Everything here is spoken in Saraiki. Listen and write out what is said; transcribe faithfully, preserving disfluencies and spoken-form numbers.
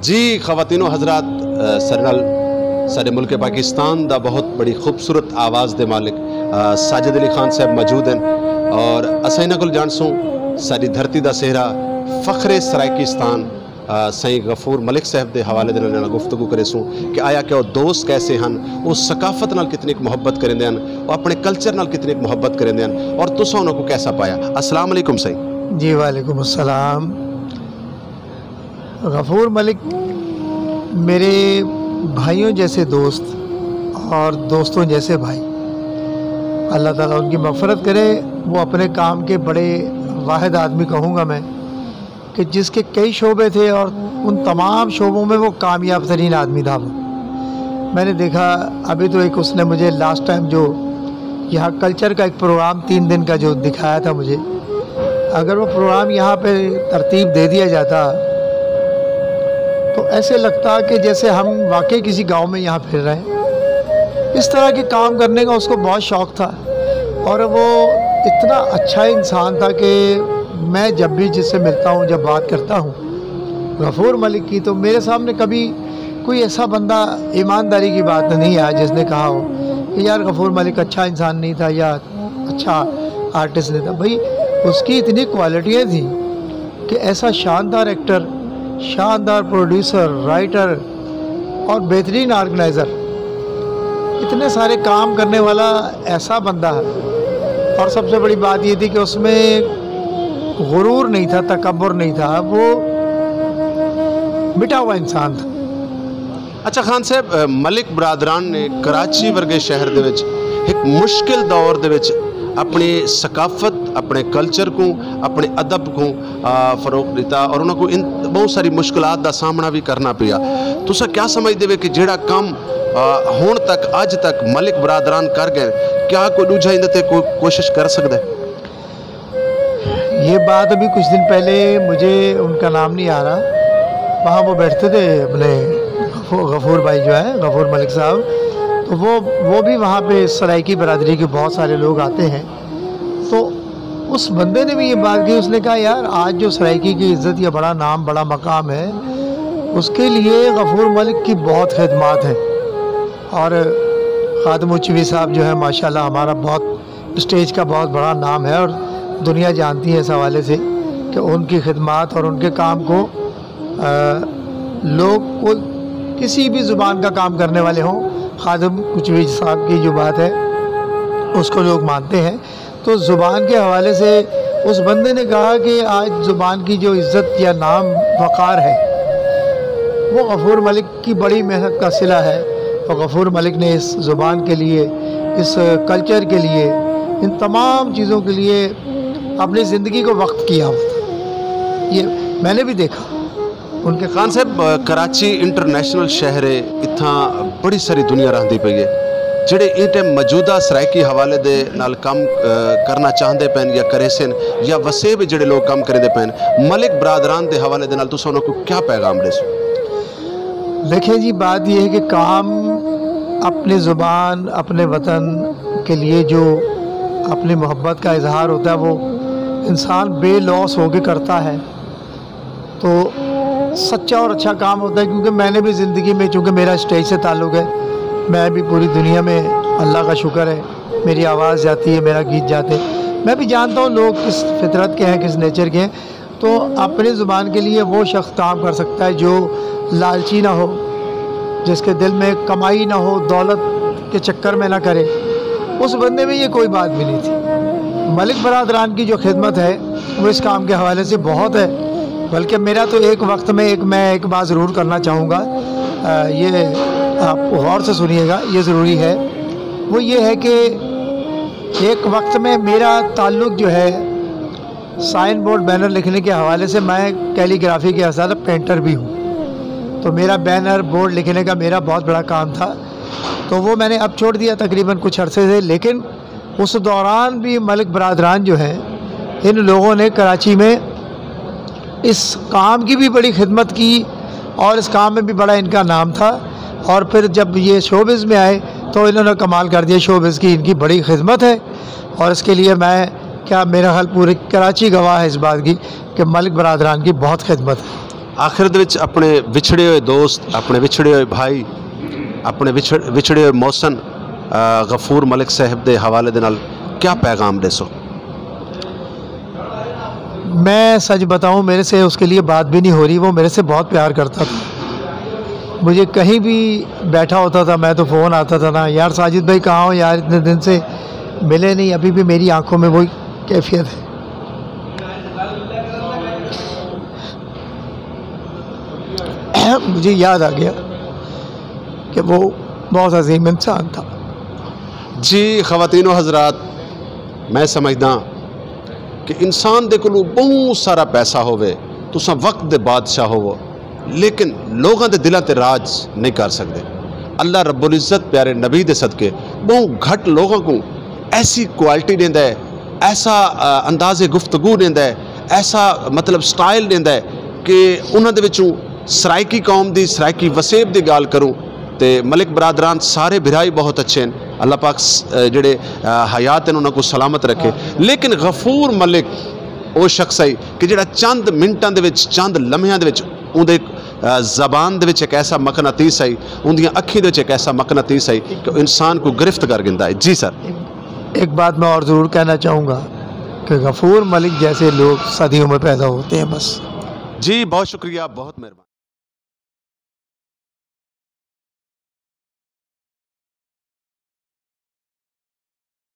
جی خواتین و حضرات، سر نال ساڈے ملک پاکستان دا بہت بڑی خوبصورت آواز دے مالک ساجد علی خان صاحب موجود ہیں، اور اساں انہاں کول جانسوں ساڈی دھرتی دا سہرا، فخر سرائیکستان، سائیں غفور ملک صاحب دے حوالے دے نال گفتگو کریسوں کہ آیا کہ وہ دوست کیسے ہن، وہ ثقافت نال کتنی محبت کریندے ہیں، وہ اپنے کلچر نال کتنی محبت کریندے ہیں، اور تساں انہاں کو کیسا پایا؟ السلام علیکم سائیں۔ جی وعلیکم السلام۔ غفور ملک میرے بھائیوں جیسے دوست اور دوستوں جیسے بھائی، اللہ تعالیٰ ان کی مغفرت کرے۔ وہ اپنے کام کے بڑے واحد آدمی کہوں گا میں، کہ جس کے کئی شعبے تھے اور ان تمام شعبوں میں وہ کامیاب ترین آدمی تھا۔ وہ میں نے دیکھا، ابھی تو ایک اس نے مجھے لاسٹ ٹائم جو یہاں کلچر کا ایک پروگرام تین دن کا جو دکھایا تھا مجھے، اگر وہ پروگرام یہاں پہ ترتیب دے دیا جاتا تو ایسے لگتا کہ جیسے ہم واقعی کسی گاؤں میں یہاں پھر رہے ہیں۔ اس طرح کے کام کرنے کا اس کو بہت شوق تھا، اور وہ اتنا اچھا انسان تھا کہ میں جب بھی جس سے ملتا ہوں، جب بات کرتا ہوں غفور ملک کی، تو میرے سامنے کبھی کوئی ایسا بندہ، ایمانداری کی بات نہیں ہے، جس نے کہا ہو کہ یار غفور ملک اچھا انسان نہیں تھا یا اچھا آرٹسٹ نہیں تھا۔ بھائی، اس کی اتنی کوالٹیاں تھیں کہ ایسا شاندار ایکٹر، شاندار پروڈیوسر، رائٹر اور بہترین آرگنائزر، اتنے سارے کام کرنے والا ایسا بندہ ہے۔ اور سب سے بڑی بات یہ تھی کہ اس میں غرور نہیں تھا، تکبر نہیں تھا، وہ مٹا ہوا انسان تھا۔ اچھا خان صاحب، ملک برادران نے کراچی ورگے شہر دے وچ ایک مشکل دور دے وچ اپنی ثقافت، اپنے کلچر کو، اپنے ادب کو فروغ دیتا، اور انہوں کو ان بہت ساری مشکلات دا سامنا بھی کرنا پیا۔ تسا کیا سمجھ دے کہ جڑا کم ہون تک، اج تک ملک برادران کر گئے، کیا کوئی دوجھا اندر تے کوئی کوشش کر سکتا ہے؟ یہ بات ابھی کچھ دن پہلے، مجھے ان کا نام نہیں آ رہا، وہاں وہ بیٹھتے تھے اپنے غفور بھائی جو ہے، غفور ملک صاحب، تو وہ وہ بھی وہاں پہ سرائیکی برادری کے بہت سارے لوگ آتے ہیں۔ تو اس بندے نے بھی یہ بات کی، اس نے کہا، یار، آج جو سرائیکی کی عزت یا بڑا نام، بڑا مقام ہے، اس کے لیے غفور ملک کی بہت خدمات ہیں۔ اور خادم اچوی صاحب جو ہے، ماشاءاللہ، ہمارا بہت اسٹیج کا بہت بڑا نام ہے اور دنیا جانتی ہے اس حوالے سے کہ ان کی خدمات اور ان کے کام کو لوگ کو، کسی بھی زبان کا کام کرنے والے ہوں، خادم کچھ بھی صاحب کی جو بات ہے، اس کو لوگ مانتے ہیں۔ تو زبان کے حوالے سے اس بندے نے کہا کہ آج زبان کی جو عزت یا نام وقار ہے، وہ غفور ملک کی بڑی محنت کا صلہ ہے، اور غفور ملک نے اس زبان کے لیے، اس کلچر کے لیے، ان تمام چیزوں کے لیے اپنی زندگی کو وقت کیا ہوتا ہے۔ یہ میں نے بھی دیکھا۔ ان کے خان صاحب، کراچی انٹرنیشنل شہر ہے، اتھاں بڑی ساری دنیا رہندی پئی ہے۔ جڑے ایں ٹائم موجودہ سرائیکی حوالے دے نال کم کرنا چاہندے پین یا کریسن، یا وسیب جڑے لوگ کم کریندے پین، ملک برادران دے حوالے دے نال تساں انہاں کو کیا پیغام ڈیسو؟ دیکھیں جی، بات یہ ہے کہ کام، اپنی زبان، اپنے وطن کے لیے جو اپنی محبت کا اظہار ہوتا ہے، وہ انسان بے لوث ہو کے کرتا ہے، تو سچا اور اچھا کام ہوتا ہے۔ کیونکہ میں نے بھی زندگی میں، چونکہ میرا اسٹیج سے تعلق ہے، میں بھی پوری دنیا میں، اللہ کا شکر ہے، میری آواز جاتی ہے، میرا گیت جاتے ہیں۔ میں بھی جانتا ہوں لوگ کس فطرت کے ہیں، کس نیچر کے ہیں۔ تو اپنی زبان کے لیے وہ شخص کام کر سکتا ہے جو لالچی نہ ہو، جس کے دل میں کمائی نہ ہو، دولت کے چکر میں نہ کرے، اس بندے میں یہ کوئی بات بھی نہیں تھی۔ ملک برادران کی جو خدمت ہے، وہ اس کام کے حوالے سے بہت ہے۔ بلکہ میرا تو ایک وقت میں ایک، میں ایک بات ضرور کرنا چاہوں گا، یہ آپ غور سے سنیے گا، یہ ضروری ہے۔ وہ یہ ہے کہ ایک وقت میں میرا تعلق جو ہے سائن بورڈ، بینر لکھنے کے حوالے سے، میں کیلیگرافی کے ساتھ پینٹر بھی ہوں، تو میرا بینر بورڈ لکھنے کا میرا بہت بڑا کام تھا، تو وہ میں نے اب چھوڑ دیا تقریباً کچھ عرصے سے۔ لیکن اس دوران بھی ملک برادران جو ہیں، ان لوگوں نے کراچی میں اس کام کی بھی بڑی خدمت کی اور اس کام میں بھی بڑا ان کا نام تھا۔ اور پھر جب یہ شوبز میں آئے تو انہوں نے کمال کر دیا، شوبز کی ان کی بڑی خدمت ہے، اور اس کے لیے میں، کیا، میرا خیال پوری کراچی گواہ ہے اس بات کی کہ ملک برادران کی بہت خدمت ہے۔ آخر دے وچ اپنے وچھڑے ہوئے دوست، اپنے وچھڑے ہوئے بھائی، اپنے وچھڑ وچھڑے ہوئے محسن غفور ملک صاحب دے حوالے دے نال کیا پیغام ݙیسو؟ میں سچ بتاؤں، میرے سے اس کے لیے بات بھی نہیں ہو رہی۔ وہ میرے سے بہت پیار کرتا تھا۔ مجھے کہیں بھی بیٹھا ہوتا تھا، میں تو فون آتا تھا نا، یار ساجد بھائی کہاں ہو یار، اتنے دن سے ملے نہیں۔ ابھی بھی میری آنکھوں میں وہی کیفیت ہے۔ مجھے یاد آ گیا کہ وہ بہت عظیم انسان تھا۔ جی خواتین و حضرات، میں سمجھدا کہ انسان دے کولوں بہت سارا پیسہ ہووے، تساں وقت دے بادشاہ ہوو، لیکن لوگاں دے دلاں تے راج نہیں کر سکدے۔ اللہ رب العزت پیارے نبی دے صدقے بہت گھٹ لوگاں کو ایسی کوالٹی ݙیندا ہے، ایسا انداز گفتگو ݙیندا ہے، ایسا مطلب سٹائل ݙیندا ہے کہ انہاں دے وچوں سرائیکی قوم دی، سرائیکی وسیب دی ڳالھ کروں تے ملک برادران سارے بھرا ہی بہت اچھے ہیں۔ اللہ پاک جڑے حیات ہیں انہاں کو سلامت رکھے۔ لیکن غفور ملک او شخص ہے کہ جڑا چند منٹاں دے وچ، چند لمحیاں دے وچ اوندے زبان دے وچ ایک ایسا مقناطیس ہے، اوندیاں اکھیں دے وچ ایک ایسا مقناطیس ہے کہ انسان کو گرفت کر گھندا ہے۔ جی سر۔ ایک بات میں اور ضرور کہنا چاہوں گا کہ غفور ملک جیسے لوگ صدیوں میں پیدا ہوتے ہیں بس۔ جی بہت شکریہ، بہت مہربانی۔